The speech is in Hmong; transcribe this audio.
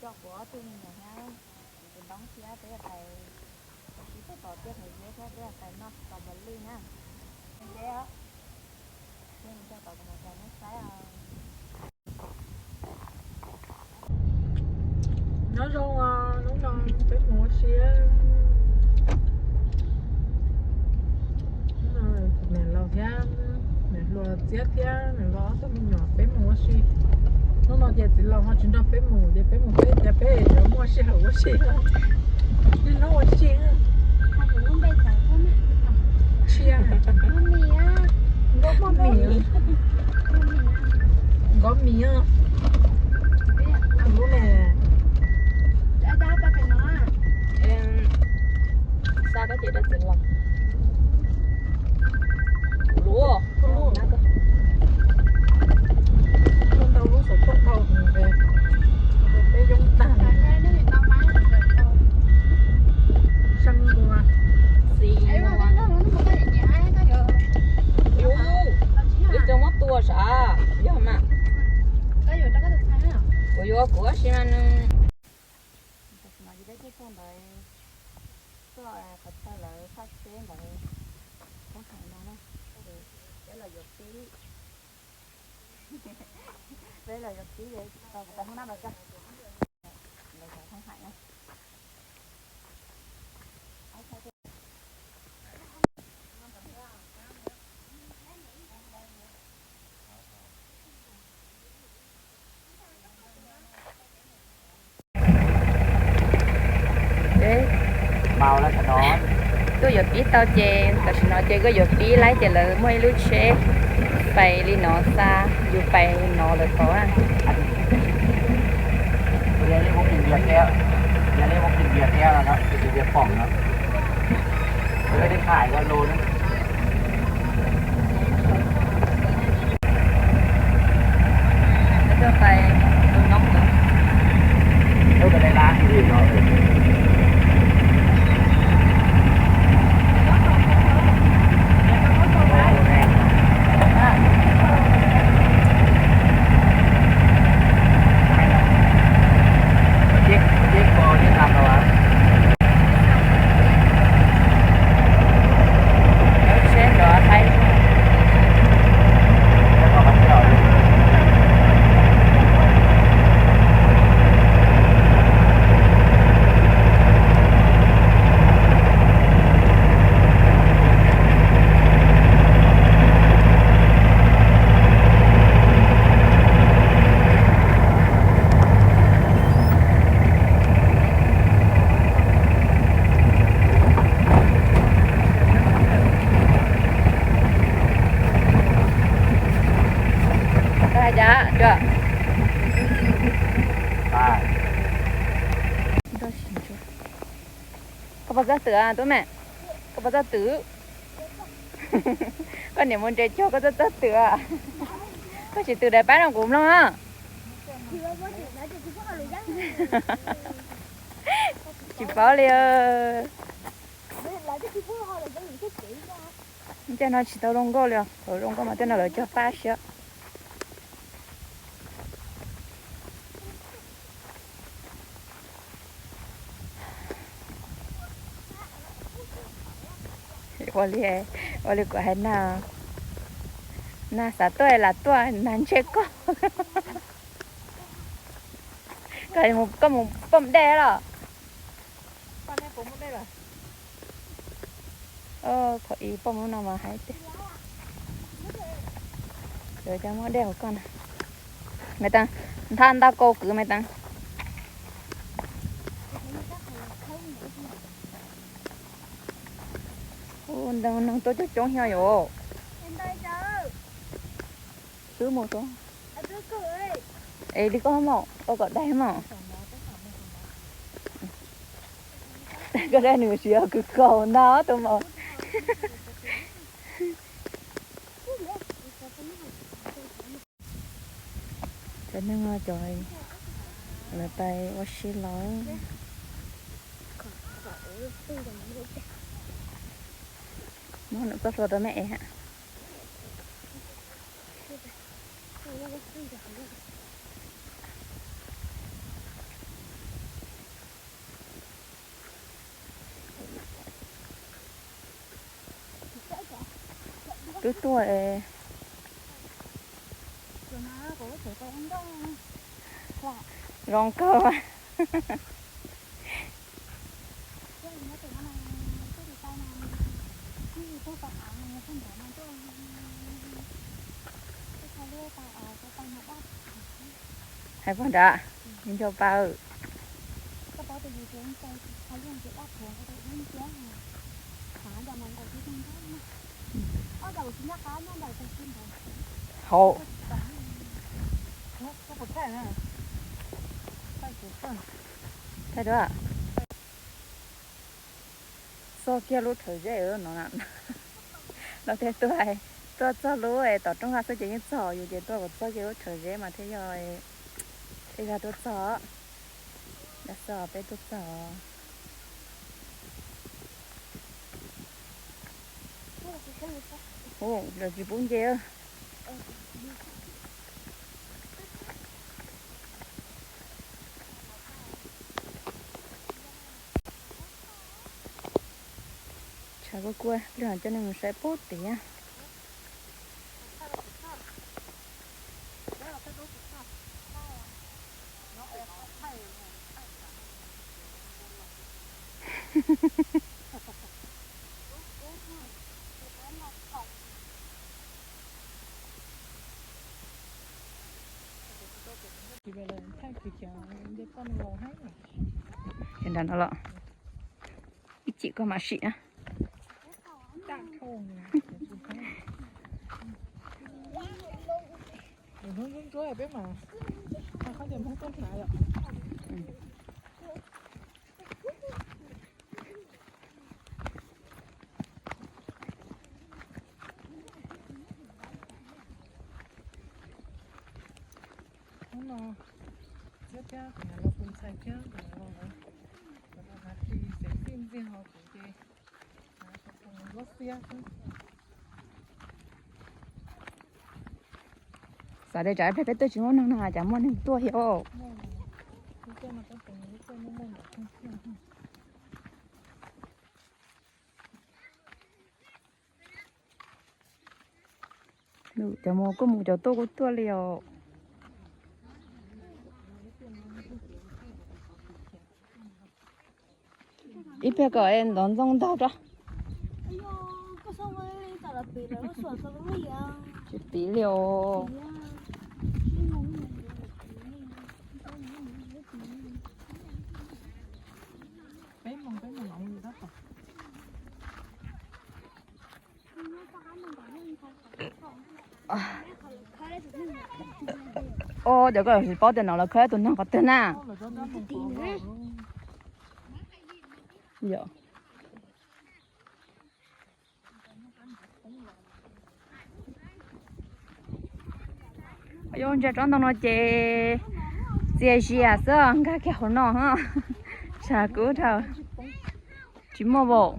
Coj kuv ob tug me nyuam thiab kuv tus ntoo thiab peb pais sib toj tom tiaj qhov zeb thiab peb pais noj strawberry na. Ntev os, nyob zoo os, hnub no peb mus ua si. Niam laus thiab niam hluas Txiab thiab niam laus ob tug me nyuam peb mus ua si. Hnub no ces txiv laus ho tsis nrog peb mus ces peb mus peb ces peb yuav muaj sij hawm ua si. Niaj hnub ua si. Tshia, nkauj maj mis, nkauj mis lub ne. Xa koj ces rau txiv laus. Lub, ntau lub xov tooj dhau, peb yoob tag. Xeeb lua. Xi lua. Wb cov muab tua sav, yog mas. Kuv yuav kuv si mas nws. Tam sim no ces peb tuaj txog ntawd, tuaj qhov chaw lawv tshaj tsheb ntawd, thoob hais no na, peb los yuav pib, peb los yuav pib, kuv pais hoob nab los tso, lawv thoob hais na. Tuaj yuav pib tau ces tam sim no ces koj yuav pib laib ces lawv muaj ib lub tsheb pais li no xa yus pais no lawv tod. Koj puas txawj twm, Tub Mem? Koj puas txawj twm? Koj niam mus nres cog koj txawj txawj twm. Koj tsis twm daim pab no kuv mloog. Tsis paub li. Caij no tsis tau zoo nkauj li os, thaum zoo nkauj mas tej no lawv cog pab siab. Ua li, ua li kuv hais na, nag xav tuaj lam tuaj, nag ntshe koj, koj mus poj dej los? Thaum ib poj mus no mas hais tias, cov muab dej hauv koj na. Me Teeb, nthab ntab kau kwv Me Teeb. Ntau neeg tuaj coob coob xyov yom. Swb mus rau. Es li koj mom, koj kom dai mom. Koj dai nws siav kws kaus ntag tus mom. Cov neeg no cov lawv pais ua si los. Muab nws txoj hlua rau me es hab. Ua, ua, ua, ua. Twb tuaj zoo kawg. Hais pog nrad, nco pa. Hauv. Thaij dua. Txog kiag lub rhawv zeb no na. Los tias tuaj, tuaj txog lub tom rooj haj xwb ces yeej txog, yus ces tuaj kom txog kiag lub rhawv zeb mas thiaj yog ib zag tuaj txog. Yog xwb peb tuaj txog. Ua, lawv tsis pub nce. Tshav kub kub, pliag coj nej mus saib puag tid. Ces nram no los ib chim koj mam sim na. Hnub ntsuab ntsuab peb mam hais qhov tias Hmoob tuaj hnav yom. Hnub no Xiab thiab kuv niam los tus ntxhais thiab kuv niam los lawv, lawv los hnav ris xeem txij ntxiag ho kuv ces hnav xeem ntsuab xiab xwb. Xav tias tsam ib pliag peb tuaj tsis muaj neeg no cas muaj neeg tuaj thiab. Cov mus kuj mus, cov tuaj kuj tuaj li os. Ib pliag kom ntov ntxoog ntog rau. Tsis piv li os. Os, cov koj tsis paub tias no lawv khawb tus neeg qhov twg na. Yog ntsia tsob ntoo no ces txias zias xwb, nkag kiag hauv no. Tshav kub dhau, tsis muaj vaum.